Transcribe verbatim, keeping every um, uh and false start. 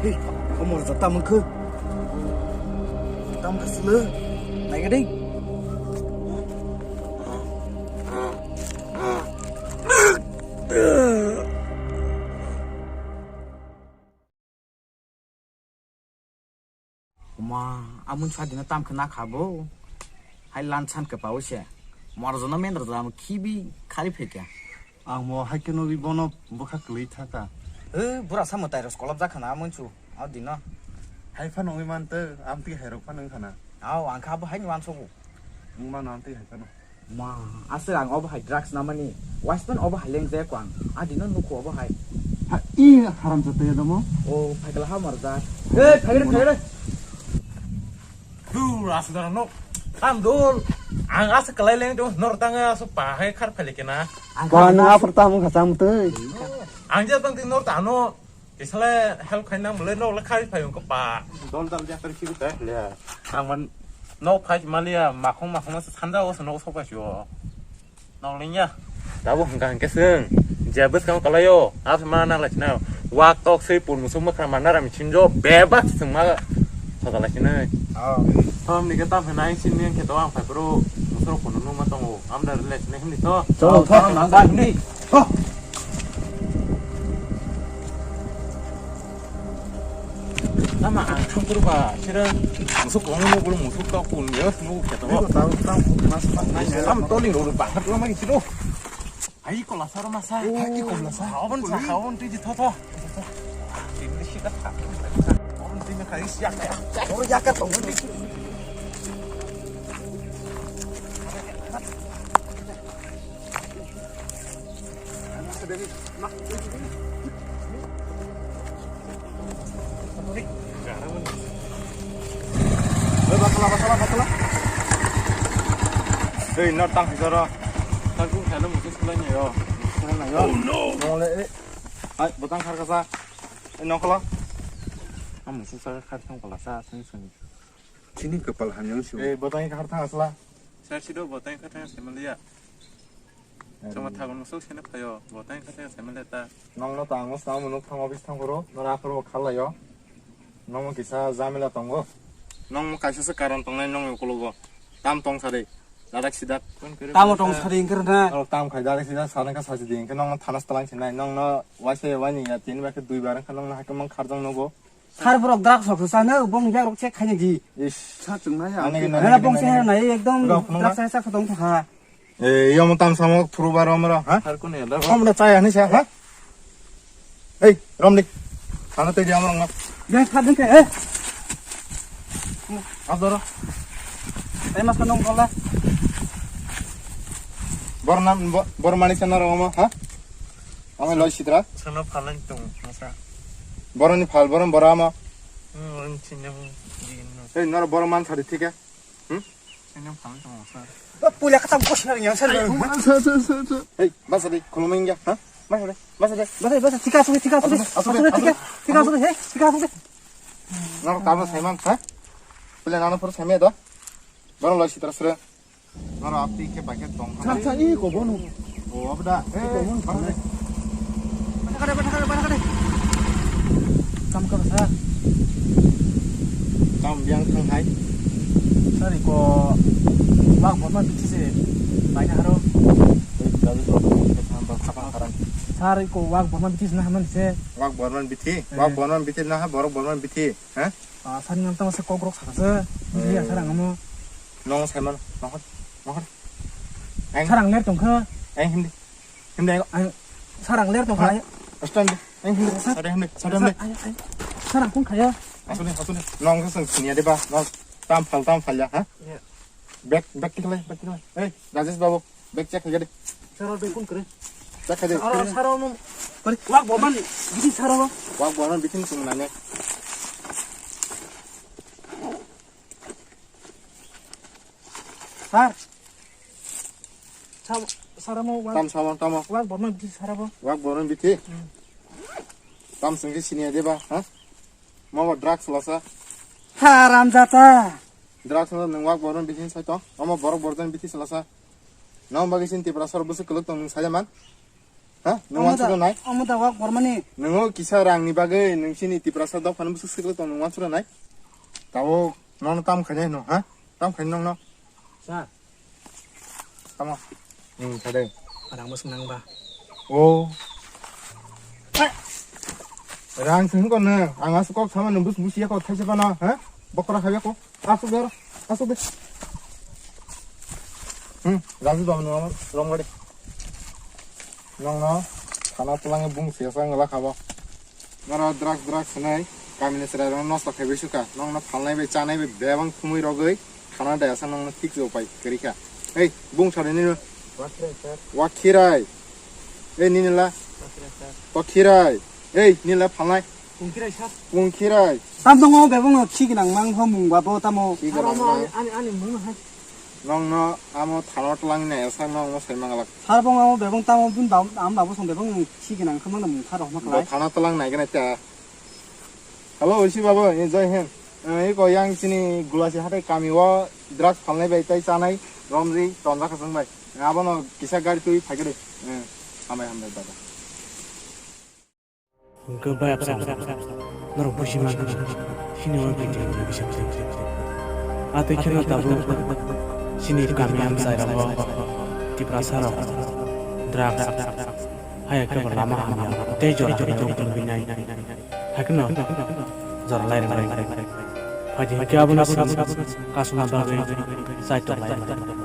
Hey, amor jata mangkhe. Tam kasle. Naigadi. Uma, amun chadina tam khna khabo. Hai lan chan khe pawo se. Mor jono men rojam khibi khari pheke. Ang mo hai khe nugwi bono bwkha kwlwi thaka. Eh, bura samo tai ros kolop jakha na amun chu. Au dino. Hai phano wngwi man tw, amtwi hai rok phano wngkha na. Au, ang kha bo hai ni wan sogo. Wng mano amtwi hai phano. Ma, aswk ang obo hai drugs namani. Waspan obo hai lengjaya ko ang. Adino nukho obo hai. Ha, i haram jataya damo. O, phaikala ha marjak. Hey, phaikala, phaikala. Dur, aswk dara no. Tam dul. Ang aswk kalai leng dong, nor tang aswk pa hai khar phale kena. Ang Ba, nang apor tam kha cham tei. Ang je tang tin nor tano. Tisale help khaina mole nok le khai phai ko pa. Dol dal jak tar khibi ta le. Ang man nok khai maliya makhong makhong sa sanda o sa nok sok pa sio. Nok le nya. Tabo hwnkha hwnkhe swng. Je bwskang kalaio. Asa ma na lachina. Wak tok sei pun musuk mwkhra ma nara mi chinjo. Bebak swng ma. Sota lachina. Oh. Tom ni ke tam hena ing sin ni ke to ang phai bro. Musuk pun nu ma tongo. Amda relax ne himni to. Cholo, Oh, thok, thok, nang thok. Ba himni. Thok. Tama ang thangkuru ba, sira musuk kong mo bulu musuk tok pun ya, musuk kata. Ini tahu, tahu, mas, mas, mas. Tam toling ro ba, hat lama gitu. Ai ko lasa ro masa. Ai ko lasa. Kawan sa, kawan tu di toto. Ini sih dah. Kawan tu nak kali siap ya. Oh, ya kan, kawan tu. Hei, bakla, bakla, bakla. Hei, no tang hijaro. Tang kung khana musi sulai nyo. Sulai nyo. Oh no. Mole, eh. Ai, botang khar kasa. Eh, nokla. Amu sisa khar thang kala sa, sing sing. Chini kapal hamyang si. Eh, botang khar thang asla. Sir, sido botang khar thang asla maliya. Chwngma thago nung sok sene phaio, bo tang kha tang saimanle ta. Nongno ta ang swngamo nuk thango bis thangphuru, nora aphuru kharlaio. Nongmo kisa jamila tongo. Nongmo kaisa se karon tongnai nongni ukologo. Tam tong sadi. Dadak sidak. Tamo tong sadi wngkhe rwna. Oh, tam khai dadak sidak, sana kha sajidi wngkhe nongno thanas talang sinai. Nongno waisa waini ya tini bai khe dui bar wngkha nongno haikhe mang kharjang nogo. Sar borok drugs rok sana bong jak rok check khaina di. Ish. Sa chwng nai Ani ang. Gini, Hera ani bong gini, se hera ani. Nai ekdom Rok nung drugs na? Sa sa khotong thakha. Eh, yomo tam samok thuru bar omro, ha? Har kuni ela. Omro chai ani sa, ha? Ei, romdi. Khana tei di amrong na. Deng kha deng kha, eh. Abdoro. Ei mas kanong kola. Bor nam, bo-, bor mani sana romo, ha? Amai loi sitra. Sana phalan tung, masa. Boroni phal, boron bora ma. Hmm, ang chinyang di no. Ei, nor bor man sari thike. Hmm? Chinyang phalan tung, masa. Puila kata bos na yang sana. Sa, sa, sa, sa. Ei, basa di, khuluming ya, ha? Basa di, basa di. Basa, basa, tika asuli, tika asuli. Asuli, asuli, tika, tika asuli, he, tika asuli. Nor tamo saiman, ha? Puila nana pur saimai do. Boron loi sitra sre. Noro apni khe paikhe tong kha. Sa, sa, i ko bono. O, abda. Eh, ko bono. Bathakade, bathakade, bathakade. Kam kar sa. Kam biang thang hai. Sari ko wak borman bithi se. Baina haro. Ei, gabi ko thang ba khapang kharan. Sari ko wak borman bithi se na haman se. Wak borman bithi. Eh. Wak borman bithi na ha borok borman bithi. Ha? Ah, sani ngam tama se kok rok saka se. Bili ya sarang amo. Nong saiman, nongkhor, nongkhor. Ang. Sarang ler tongkha. Ang hindi. Hindi ang. Ang sarang ler tongkha. Ha? Stand. Ang hindi. Sa-, Sade hindi. Sade hindi. Ay, ay. Sarang kung khaya. Asuni, asuni. Nong sa sini ada ba. Nong tam phal, tam phal ya, ha? Ya. Back, back tikle, back tikle. Hey, Rajesh babu, back check lagi deh. Saro de kun kre. Check lagi. Saro, saro no. Balik, wak boman, gidi saro. Wak boman bikin sung nanya. Sar. Sam-, saro mo wak. Tam sama, tamo. Wak boman gidi saro bo. Wak boman biti. Hmm. Tam sungki sini aja ba, ha? Mau drugs lasa. Haram jata. Drugs no nung wak boron bithi sai tong. Omo borok borok jon bithi salasa. Nang bagi sin Tiprasa rok bwswk kwlwk tong nung sai man. Ha? Nwng wansukna nai? Omo da wak bormani. Nwng kisa rangni bagwi nwng chini Tiprasa dophano bwswk swkle tong nwng wansukna nai? Tabuk nono tam khainai hwno, ha? Tam khainai nongno? Sir. Tamo. Hmm, kade. Rang bwswk nang ba? O. Rang sing ko na, ang aswk kok sama nwng bus bus ya ko thaisa bana, ha? Bokora khabe ko. Aswk dor, aswk de. Hmm, Raju babu nwng romgade. Nwngno thana twlangwi bung siyasa wngla khabo. Noro drugs drugs hwnwi kamini chwrairokno nosto khaibai sukha. Nokno phalnai bai chanai bai bebang thumwi rogwi thana dayasa nokno thik se upai kwrwi kha. Ei, bung sari nini. Wakhirai, sir. Wakhirai. Ei, nini la. Wakhirai, sir. Tokhirai. Ei, nini la phalnai. Pungkhirai, sir. Pungkhirai. Tam tongo bebang no thik nang mang ho mung babo tamo. Thik nang mang. Ani, ani, ani mung hai. Nokno amo thano twlangni naisakno omo sai manglak. Sir, bo amo bebang tamo bini bab-, am babu song bebang si gwnang khe mano mung tharo hwnma khlai. Bo thana twlang nai gwnai ta. Hello, Rishi babu, eh, Jai Hind. Eh, iko yang chini Gulasi hatai kami o drugs phalnai bai tai chanai romri tonjak kwchwng bai. Eh, abono kisa gari twi phai khe de. Eh, hambai hambai dada. Hwnkhe bai absang, norok buji mano, chini o video ni bising twi. A twi kheno tabuk chini kami amchai rogo Tiprasa rok drugs haya khe bo lama hamya tei jora hamya o tongwi nai. Hai kheno jora lai rwlai. Phaidi hwnkhe abono chwng kasuna bagwi chai tok lai rwlai.